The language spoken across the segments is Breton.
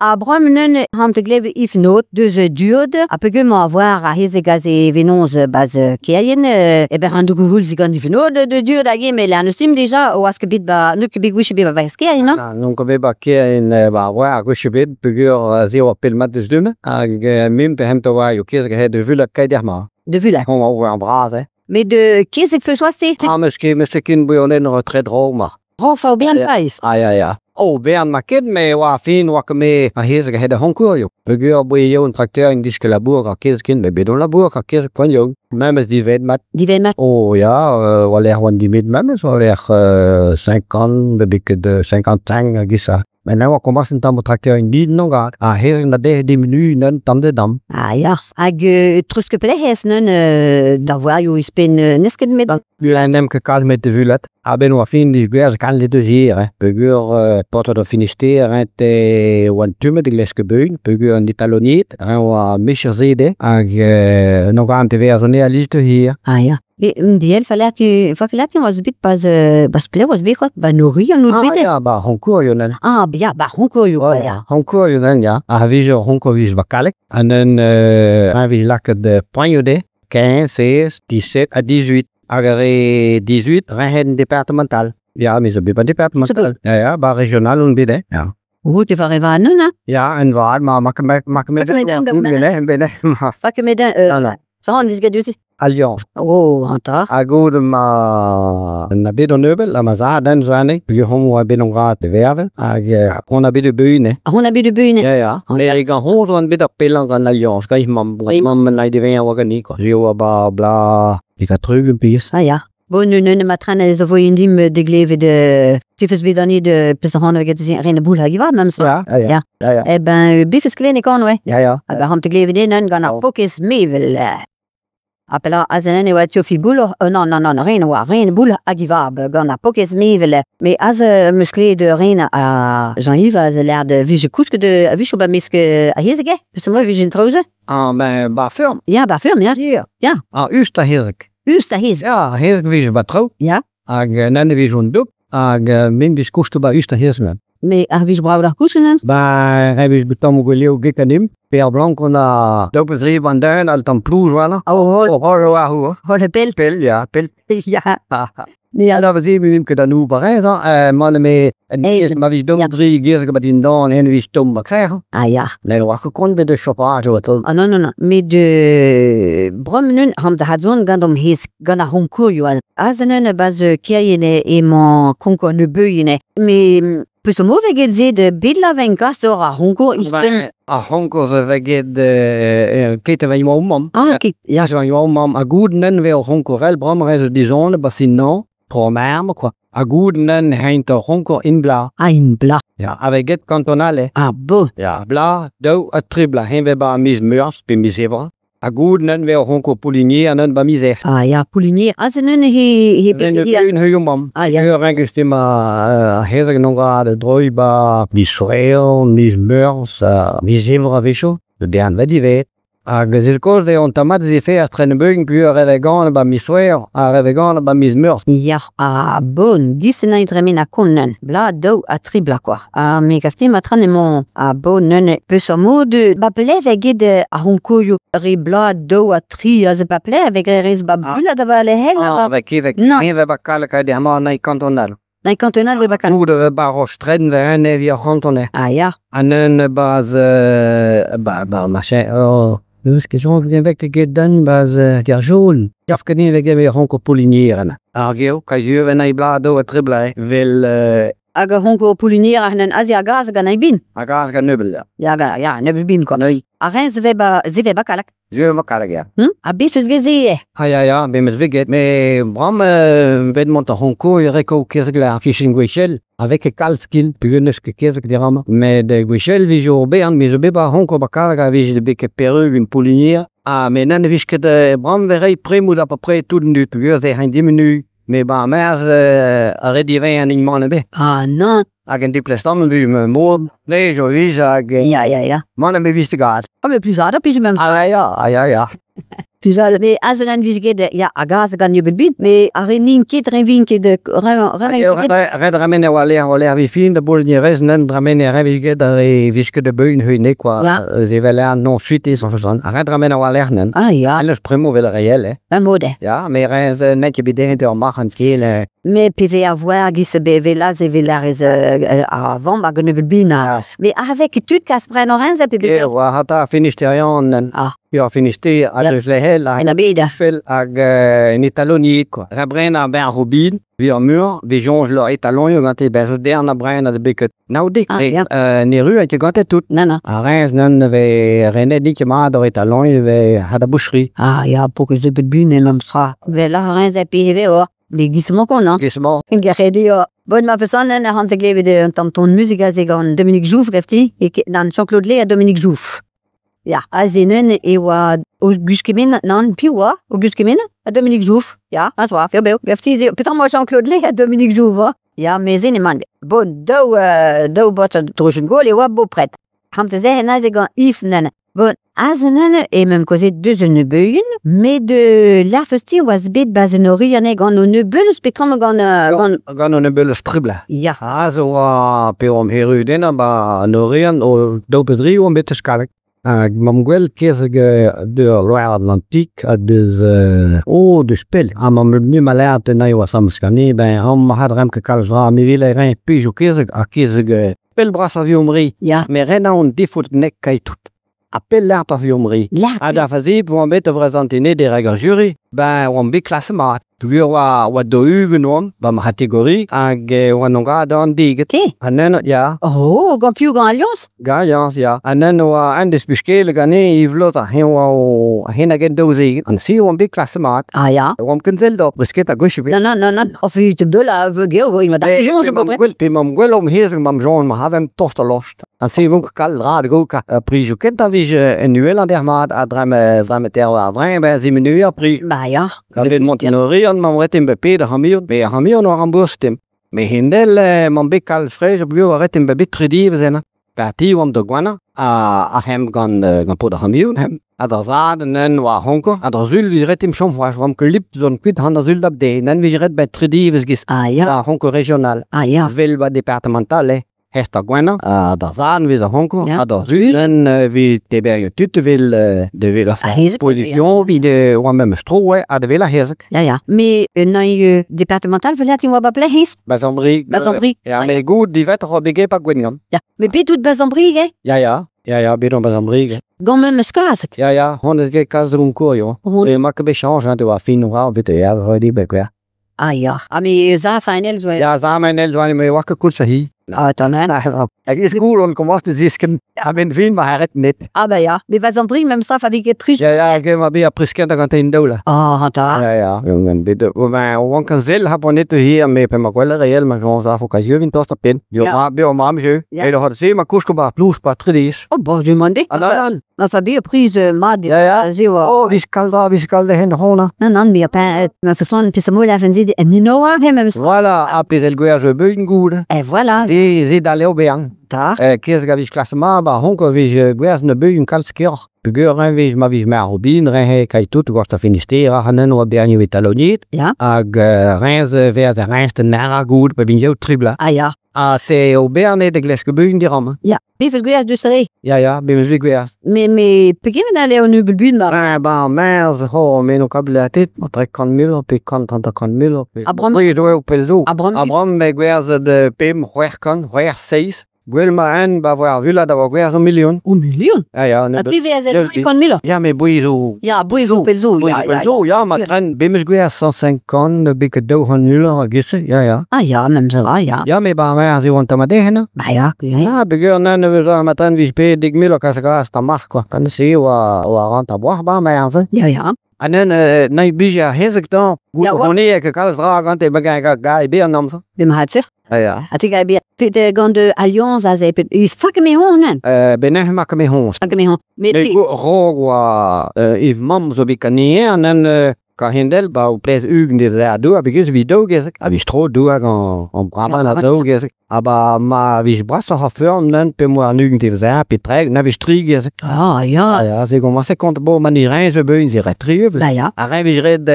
Ha bremañ neuze han te glev Yves Naud deus Duod ha peogwir emañ a-voar ar c'hezeg aze venoz 'ba Kerien e ben an doug gant Yves Naud de Duod hag eo met n'eus dimp deja oas ket bet 'ba n'eus ket bet gwech ebet 'ba Kerien non? N'on ket bet 'ba Kerien 'ba war gwech ebet peogwir aze e oa pell mat deus du-mañ hag mimp hent a oa kezeg aet da Vulad keit er mañ. De Vulad. On oa bras eh. Met de kezeg feus oas-te? Ah, meus ket meus ket ken buan retret ro-mañ. Roñf bihan pais. Ah ya ya. Oh, bean ma ket me oa fin oa ket me ar c'hezeg a-hed ar c'honkourioù. Peogwir boe eo un trakteur en diske labour ar kezeg ken, met bet on labour ar kezeg poan eo. Memes divet mat. Divet mat. Oh ya, war-lerc'h oan dimet memes, war-lerc'h 50, bet ket 55 hag ça. Met oa komañs un tamm o trakteur en bid non gant. Ar c'hezeg na dezhe diminu un tamm de damm. Ah ya. Hag treuz ket pelec'h neun da voarioù ouzhpenn n'eus ket met... Bulan nem ket kalz met de vulat. A-benn oa fin dis gwerzh kan le deus hier, hein. Peogwir paotred ar Finistère hein, te oan tummet e lesk beun, peogwir an italoniet, hein, oa micher zede, hag no gant te verz an ea liste hier. Ah ya. E diel falerti falerti oas bet pas bas plev oas bet c'hoazh, ba nourri an Ah bet. ya, ba honkourioù nen. Ah ya, ba honkourioù, ya. Honkourioù nen, ya. A vije honkour vije ba kalek. An un un vije lakaet poagnoù de, 15, 16, 17 ha 18. Hag ar re 18, reñhet départemental. Ya, me zo bet ba départemental. Ya, ya, ba régional on bet, eh. Ya. Goed, te var eva an hein? Ya, en vad, ma ma ma ma Ma ma ma Fa ket met Non, Saran vez get deus. Alliance. Oh, an tar. Hag out ma na bet an eubel, ha ma zad den zo anezhi, peogwir hon oa bet an grad de vervel, hag on a bet e beun, eh. Hon a bet e beun, eh. Ya, ya. Ne gant hon zo an bet ar pellañ gant Alliance, gant mamm, gant mamm an de vezañ oa ganin, quoi. Ze oa ba bla... Dika trug piz. Ah ya. Bon, neun ma tren zo vo indim de glevet tifus bet an de peus an get ren boul hag iva, même Ya, ya, Ya. ya, ya. Eh ben, bifes klen e kon, ouais. Ya, ya. Ah ben, ham te glevet neun gant ar Oh. pokez mevel. Ha pella azen e oa tiofi boul, non, non, non, ren oa, ren boul hag iva gant ar pokez mevel. Me az meus klevet de ren a Jean-Yves a l'air de vije kousk de a vije ba mesk a hezeg, eh? Peus moi vije treuze? Ah, ben, ba ferm. Ya, ba ferm, ya. Ya. Ya. Ah, ust a hezeg. Ust a hezeg. Ya, hezeg vije ba trou. Ya. Hag nan e vije on duk, hag min vije kousk ba ust a hezeg. Me ar vije brav d'ar kousk, nan? Ba, e vije bet tamm gweleo gek anim. Per Blanc on a daou peus re van den al tamm plouz wala. Oh, Oh, oh, oh, oh, oh, pel. Pel, ya, pel. Ya. Ah, Ya. Da veze mimp ket an ou barrez, hein, man me Eh, ma vije dom ya. dri gezeg bat din dan en vije tom ba krer. Ah ya. Ne oa ket kont bet de chopage oa tol. Ah non, non, non. Met de brom nun ham da hadzon gant om hez gant ar honkourioù. Azen baz kerien emañ konkour ne beuien. Me peus o move get ze de bedla ven kastor ar honkour ispen. Ar honkour ze ve get ket a ioa mamm. Ah, ket. Ya, ze ioa mamm a goud nen ve ar honkour el brom rez dizone ba sin non, tro merm, quoi. A goud nen heint ar honkour in bla. Ah, in bla. Ya, a ve get kantonale. Ah, bo. Ya, bla, daou ha tri bla, hen ve ba miz meurzh pe miz evra. A goud nen ve ar honkour poulinier an nen ba miz ec'h. Ah ya, poulinier. Azen nun he... he Ben he un heuio mamm. Ah ya. Ur renkez te ma hezeg non grad droi ba miz soreal, miz meurzh, miz evra a-wechoù, de dern va divet. Hag ez koz e on tamat ze fe ar tren beugn pu ar revegan ba miz soreal, ar revegan ba miz meurzh. Ya, ah bon, disen an tremen a kon nun. Bla, daou ha tri bla, quoi. Ah, me gafte ma tran emañ ah bon nun peus ar mod ba plev a get ar honkourioù. Re bla, daou ha tri a ze ba plev hag rez ba bula da ba le hel. Ah, va kevek. Non. Hen ve ba kalek a di hama an kantonal. D'an kantonal we ba kan. Goud ve ba rostren ve un evi ar kantonal. Ah ya. An un baz ba ba machin oh Neus ket soñj din vek get dan baz der jaune. Gaf ket din vek e honkour poulinier an. Ar geo, ka jeu ven ai bla do a tribla, vel Hag ar honkour poulinier ar an azi a gaz gant ai bin. a gar gan neubel ya. Ya, ga, ya, ne bin quoi. Noi. Ar ren ze ve ba, ze ve ba kalak. Jeu ma kalek ya. Hm? A bes eus geze e. Ah ya ya, be meus veget, me bram bet mont ar honkour e reko kezeg la fichin gwechel, avec e kalz kin, peogwir n'eus ket kezeg diramañ. Met gwechel vije ur bean, me zo bet ba honkour ba kalek a vije bet ket peru un poulinier. Ah, me nan vije ket bram ve rei premout à peu près tout den dud, peogwir ze hein dimenu. Me ba mer a re diven an ing man ebe. Ah non. Hag en diplestan bu me mor, ne jo vije hag Ya, ya, ya. man be viste gad. Ah, mais plus ada, puis même. Ah ya, ah ya, ya. Pujal, me aze an vije ket, ya, hag aze gant nebeut bid, me ar re n'int ket, re vint ket, re, re, Ret ramen e oa lec'h o lec'h vi fin da boul ni rez nen dramen e re vije ket ar re vije ket de beun hui ne quoi. Ya. Eus evel ar non suite en façon. Ret ramen e oa lec'h nen. Ah ya, An eus primo vel réel, eh. un mod eo. Ya, me rez net ket bet denet ur marc'h an kel. Me peze ar voar giz be velaz e velarez ar vamm hag an nebeut bin. Me avec tud kas pren orenz pe E oa hata finisterian nen. Ah. Ya finister hag Ya. eus lehel hag En a bed. fel hag en etaloniet quoi. Ra bren ar ben robin, vi ar mur, vi jonge lor etalonio gante ben zo dern a bren a de beket. Nao dik, Ah, ya. ne ru hag gante tout. Non, non. Ar rez nen ve renet dik mat ar etalonio ve had a boucherie. Ah ya, pour que nebeut bin en am tra. Vel ar renz a pe ve or. Me giz mon kon, an. Gismo. Gerede eo. Bon, ma feson nen ar hanse glevet un tamm ton muzik aze gant Dominique Jouffre, efti, e nan Jean-Claude Lé ha Dominique Jouffre. Ya, aze nen e oa Auguste Kemen, nan, pi oa, Auguste Kemen, ha Dominique Jouffre. Ya, a oa, fer beo. Efti, ze, petra moa Jean-Claude Lé ha Dominique Jouffre. Ya, me ze ne man. Bon, daou, daou bot an drojen gol e oa bo pret. Hamte ze hen aze gant Yves nen. Bon, aze nen e mem kozet deus un nebeun, met de l'arfesti oaz bet baz en ori ane gant o nebeun eus petram gant, gant Gant an ebeul stribla. Ya. A zo oa pe om heru den ba an orian o daou pedri oan bet skalek. Hag mam gwell kezeg de Loire Atlantique hag deus o deus pell. Ha mam nu ma leat en aio a samskane, ben am had rem ket kalz ra, me vil e rein pejo kezeg ha kezeg pell bras a viom ri. Ya. Me ren a on defaut nek kai tout. A pell lart a viom ri. La. Ha da faze, oan bet o prezantene de reg ar jury, ben oan bet klasse mat. Pugur oa, oa do ugen oan, ba ma kategori, hag oan on gad an diget. Te. Ha nen, ya, Oh, gant piv gant Alliance? ga, ya, ya. Ha nen oa an deus buskele gane i vlot a hen oa o, a hen hag en daouzeg. An si oan bet klasse mat. Ah ya. Oan ken zel da, brisket a gwech bet. Non, non, non, non. Of u te de la vegeo, ma da Pe mam gwell, pe mam gwell om hezeg mam joan ma havem tost a lost. An se voun kal rad go ka prijo kent a vije en nuel an der mat a drem drem ter war drein ben zi menu a pri. Ba ya. Gant vet Montenori an mam retim be ped a hamion, me a hamion war an bourstim. Me hindel mam bet kal frej bio a retim be bet tredi bezen. Ba ti oam da gwana a hem gant gant pod a hamion hem. A da zad nen war honko, a da zul vi retim chom war vam ket lip zon kuit han da zul da bde, nen vi ret bet tredi vez gis. Ah ya. Da honko regional. Ah ya. Vel ba departemental eh. Hest ar gwenna, a da zan vez a honko, Ya. a da zul, nen vi teber tut vil de vil a Ah, hezeg. Position vi de oa mem stro a de vil a hezeg. Ya, ya. Me un départemental velat in oa ba plehiz. Bazambri. Bazambri. Ya, me goud divet ar bege pa gwengan. Ya. Me bet out Bazambri, eh? Ya, ya. Ya, ya, bet on Bazambri. Gant mem eus kazek. Ya, ya, hon eus get kaz dron kour, yo. Hon- E ma ket bet chanj, hein, te oa fin oa, vet ya, roi di bet, ya. Ah ya. Ah me za sa en el zo. Ya, za men el doan me oa ket koulz a hi. Ah, t'en an. Hag is goul on komañs de zisken. A ben fin ma haret net. Ah ba ya. Me Bazambri mem sa fa ket prij. Ya, ya, ge ma be a priskent gant ein daoula. Ah, ta. Ja, ja. Men bet, ben, oan kan zel ha bonnet hier me pe ma gwell reel, ma joan sa fo ka jeu vin tost a pen. Jo, Ja. ma be o mam jeu. Ja. E do se ma kousko ba plus pa tredis. Oh, bon, je mande. Ah, nan, nan. Non, sa be priz mad. Ja, ja. Ze oa. Oh, vis kalda, vis kalda hen hona. Non, non, me pa, ma se son pis mo la fenzi en ninoa he mem. Voilà, a pez el gwer jeu beun goud. Et voilà. Ze, ze da leo bean. Ta. Kez ga vis klassement, ba honko vis gwerz ne beun kalz ker. Pugur ren vis ma vis mar robin, ren he kai tout, gwast a finister, a hanen oa berniou etaloniet. Ja. Hag renz verz a renz de nara goud, pa bin jeu tribla. Ah ya. A se o berne de gleske beun diram. Ya. Bevel gwerz deus re. Ja, ja, be meus gwerz. Me, me, pegement a leo nu belbun ma. Ah, ba, merz, ho, me no kabel a tet, ma tre kant mil, pe kant trenta kant mil, pe... A brom- Pri doe o pelzo. A brom. A brom me gwerz de pem c'hwec'h kant, c'hwec'h seiz. Gwell ma en, ba voar vula da voar gwerz o milion. O milion. Ah, ya, A ne pri vez Yeul el bi. kant mil. Ya, me bouiz o... Ya, bouez o pelzo. Bouiz Ya, o ya, pelzo, ya, ma Ya. tren, be meus gwerz 150, be ket daou c'hant mil a gese, ya, ya. Ah ya, mem zo, ah ya. Ya, me ba merz eo an tamadehen. Ba ya, ya. Ah, begur nan eus ar matan vij pe deg mil o kas gras ta mark, quoi. Kan se oa, oa rant a boar ba merz. Ya, ya. Ha nen, na'i bij ar hezeg dan. Gout Ya, oa. hon eo ket kalz dra gante begañ ga ga e be an amzer. Be ma hatzer. Ah, ya. A te ga be pet gant de Alliance a ze pet is fak me hon nan. Ben ma ket me hon. Fak me hon. Me Ne pe go rog oa e mamm zo bet kanier, an nen Ka hendel ba o plez ugent de a dou, a begez vi daou gezeg. A vez tro dou hag an braman a daou gezeg. Ha ba ma vez brasoc'h a feurm nen pe moa an ugent de a pe treg, na vez tri gezeg. Ah, ya. Ah ya, se gomañse kont bo ma ni rein zo beun, se ret tri evel. Ba ya. A rein vez ret,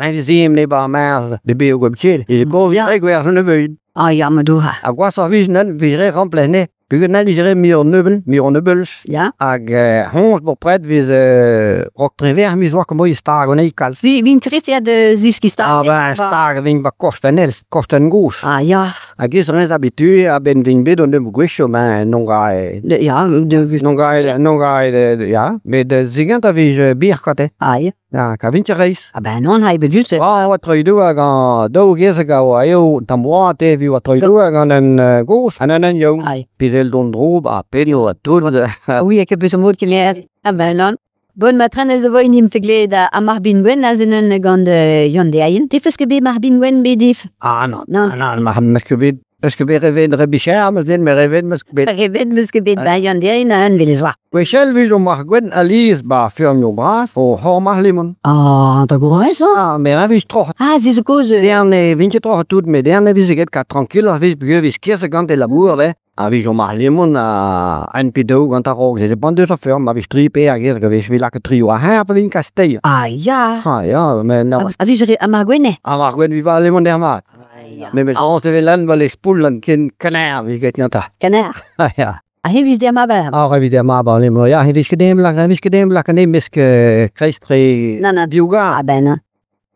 rein vez em ne ba mar de beo gweb tchel. E bo Ya. re gwerz an nebeud. Ah, ya, ma douha. A gwasoc'h vez nen, vez re remplet ne. Peogwir nan vez re mir an nebeul, mir an nebeul. Ya. Hag hoñs bo pred vez rok trever miz oa kombo stag an ei kalz. Vi, vin krisiad ziski Ah stag. ben stag vin va kost an elf, kost an goz. Ah, ya. Hag ez rez habitué a ben vin bet an nebeud gwechio, ben non ga Le, ya, de, non ga non ga ya, met zigant a vez bir kate. ah, ya. Ya, ka vint reis. Ah ben non, ha bet just. Ah, oa troidou hag an daou gezeg a oa eo tamm oa te vi oa troidou hag an en goz, an an en young. Ai. Pidel don dro, ba pedio a tout. Oui, e ket beus an mod ket Ah ben non. Bon, ma tren ez vo inim fegled a mar bin gwen a zen gant Yann Derrien. Te feus ket bet mar bin gwen bet dif? Ah non, Non. ah non, ma meus ket bet, meus ket bet revet rebicher, meus den me revet meus ket bet. Revet meus ket bet ba Yann Derrien a un velez oa. Gwechell vez o mar gwen aliz ba feurmioù bras, o hor mar limon. Ah, da gourez, hein? Ah, me a vez troc'h. Ah, ze zo koz. Derne, vin ket troc'h tout, met derne vez get ka tranquille ar vez buge vez kirse gant e labour, eh. A vez o mar limon a un pe daou gant ar rog. Se depend deus ar feurm, a vez tri pe hag ez, vez vi lakaet tri oa her, pa vin kasteiñ. Ah, ya. Ah, ya, mais non. A vez re a mar gwenne? A mar gwen vi va limon der mat. Ah, ya. Me meus an te lan va les poul an ken kaner vi get nyanta. Kaner. Ah, ya. A he vez der ma ba. Ah, revi der ma ba limon. Ya, he vez ket dem lak, he vez ket dem lak an em mesk kreiz tre Non, non. diouga. Ah ben non.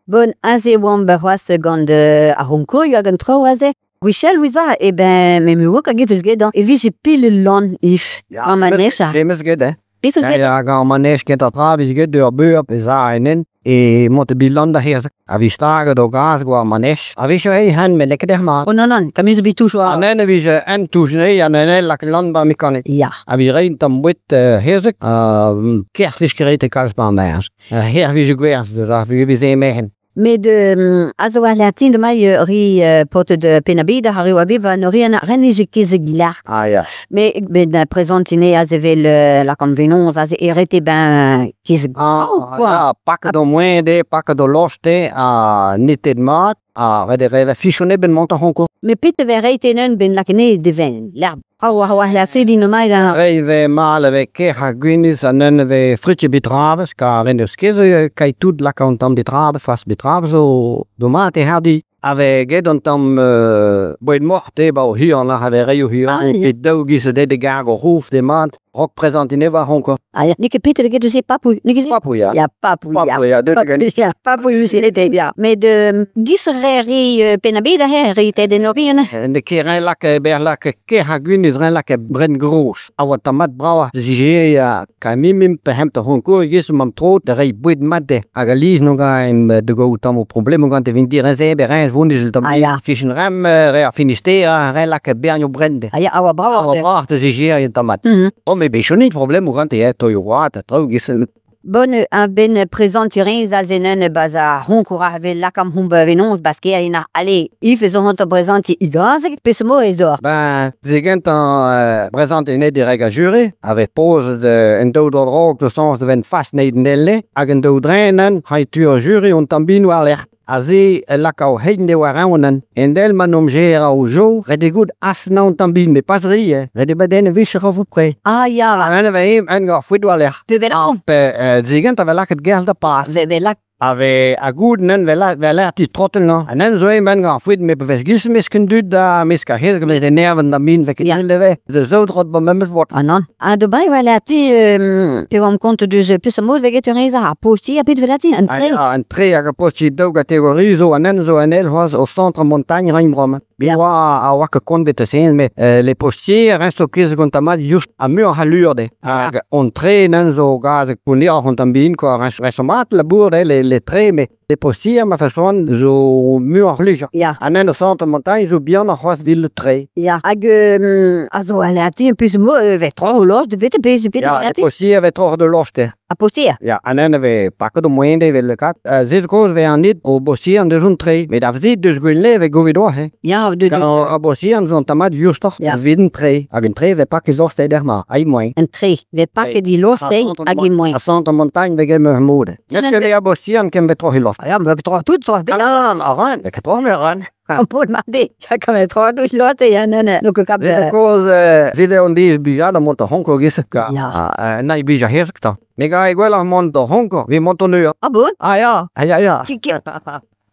Bon, aze oan ba c'hoazh gant ar ronkoioù hag an traoù aze. Gwechell ouiza, e ben, me me oa hag evel get, e vije pil lan if. Ja, An manecha. Demeus get, eh. Peseurt Ja, get? ja, gant manej kent ar tra vez get ur beur pe za enen e mont bilan da herz. A vez staget o gaz gwa manej. A vez ei han me leket er mat. Oh non, non, kamuz bet touch oa. An en a vez en touch nei an en lak lan ba mekanik. Ya. A vez rein tam wet herzek a kerf vez ket e kalz ba merz. Her vez gwerz deus ar vez vez e mehen. Met a zo ar latin de mai ri pot de penabed ar eo abeba no ri an ren ije kezeg lart. Ah ya. Me ben prezantine a zevel la convenons a ze erete ben kezeg. Ah, Oh, quoi. ya, paket o moen de, paket o loste, a netet mat, a red e re fichonne ben mont ar honko. Me pet ve reite neun ben lakene de ven. L'ar brao ar war la sedi no mai da. Rei ve mal ave ker ha gwinis an en ve fritje betraves, ka ren eus keze kai tout laka an tamm betraves, fas betraves o domate herdi. Ave get an tamm boed mort e ba o hir an ave rei o hir. Ah, ya. E daou giz de de garg o rouf de mat, rok prezantine war honko. Ah, ya. Ne ket pet get eus e papou. Ne ket Papou ya. Ya papou ya. Papou ya, deut gen. Ya, papou eus e te ya. Met gis re re penabed a he re te de norien. Ne ket ren lak ber lak ker ha gwinis ren lak bren gros. A oa tamm mat brava. Zije ya ka mimim pe hem ta honko giz mam tro da rei boed mat de. Hag a liz no ga em de go tamm o problem gant e vin dir ze ber rein vondis tamm. Ah, ya. Fichen rem re ar Finistère ren lak bernio brende. Ah ya, a oa A brava. oa brava da zije ya tamm mat. Mhm. O me bechonit problem gant e toio oa ta tro giz. Bon, un ben prezantirin a zenen baz a honkour a vel lakam hon venons baske a ina. Allez, if zo hon prezanti igazeg, pes mo ez dor. Ben, ze gent an prezant en direk a jure, ave poz en daou d'an rog de sens de ven fast neid nelle, hag en daou drenen, hay tu a jure on tambin war lec'h. A ze lak ao heiden de war aonen. En del man om gera o jo, red e goud asna on tambin, me pas ri, eh. Red e baden e vicher av pre. Ah ya, An en ave en gar fouet war lec'h. pe vel an. Pe ze gent ave laket gerl da pas. Ve ve lak. Ave a goud nen vel vel ti trottel no. An en zo men gar fouet me bevez gis misken dud da miska hel gomez de nerven da min vek Ja. ja. leve. De zo drot ba memes wort. Ah non. Ah dobay wala ti pe oam kont deus pes mo veget ur a posti a pet velati an tre. Ah, an tre hag a posti daou kategori zo an en zo an el c'hoazh o centre montagne rein brom. Bi oa a oa ket kont bet sen, met les postiers ren zo kez gant tamat just a mur ha lur de. Hag on tre nen zo gaz pounir hon tambin quoi ren ren mat labour de les les tre mais les postiers ma façon zo mur ar Ya. An en o centre montagne zo bihan ar c'hoazh vil le tre. Ya. Hag a zo ala ti pes mo ve tro los de bet pes pet Ya, ala les ti. postiers avec tro de loste. A postier. Ya, an en ave paket o moyen de vel kat. Zet koz ve an nit o bostier deus un tre. Met ar zet deus gwell ve govet oa, he. Ya, de, Gant ar bostier zo an tamat justoc'h. Ya. Vit un tre. Hag un tre ve paket zost eder ma. Ai moen. Un tre. Ve paket di lost hag i moen. A sant an montagne ve gem ur mode. Net ket a bostier kem bet troch lost. Ja, mais tro tout tro. An, an, an, ket tro me ran. An pod ma de. Ja, kan me tro dus lotte ja, nee, nee. No ket kap. Zet koz zet on diz bija da mont a Hongkong gis ka. Ja. Na i bija hesk ta. Me ga e gwell ar mont da Hongkong, vi mont an ur. Ah bon? Ah ya, ah ya ya. Ki ki.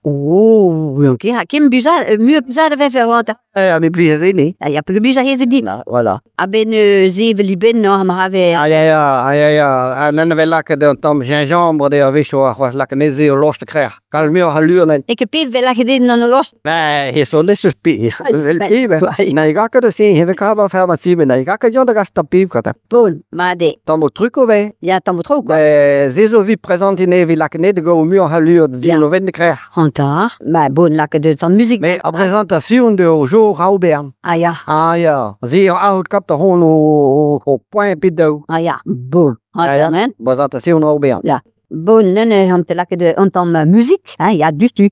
Oh, ok, ha kim bija, mu bija da vefe rota. Eh, me bija rene. Ja, ja, pe bija heze di. Voilà. A ben zevel li ben no, ma have. Ah ya ya, ah ya ya. An en vel lakaet an tamm gingembre de a wecho a c'hoaz lakaet neze o lost krec'h. Kalz muioc'h a lur nen. E ket pet vel lakaet den an lost. Ba, he so les eus pe. Vel pe, ba. Na e gaka da se, he da kaba farmasi, na e gaka yon da gas tapiv kata. Bon, ma de. Tamm o truc o ve. Ya, tamm o tro, quoi. Ba, ze zo vi prezantine vi lakaet ne de go muioc'h a lur di Ya. lo ven de krec'h. Antar, ma bon lakaet de tan muzik. Mais a présentation de o jo Raubern. Ah ya, Ah ya, ze ar out kap da hon o, o, o point pit daou. ah ya, bon. Ah ya. Antar, Présentation Raubern. Bon, nen, an te lakaet de an tamm muzik, hein, ya, du tu.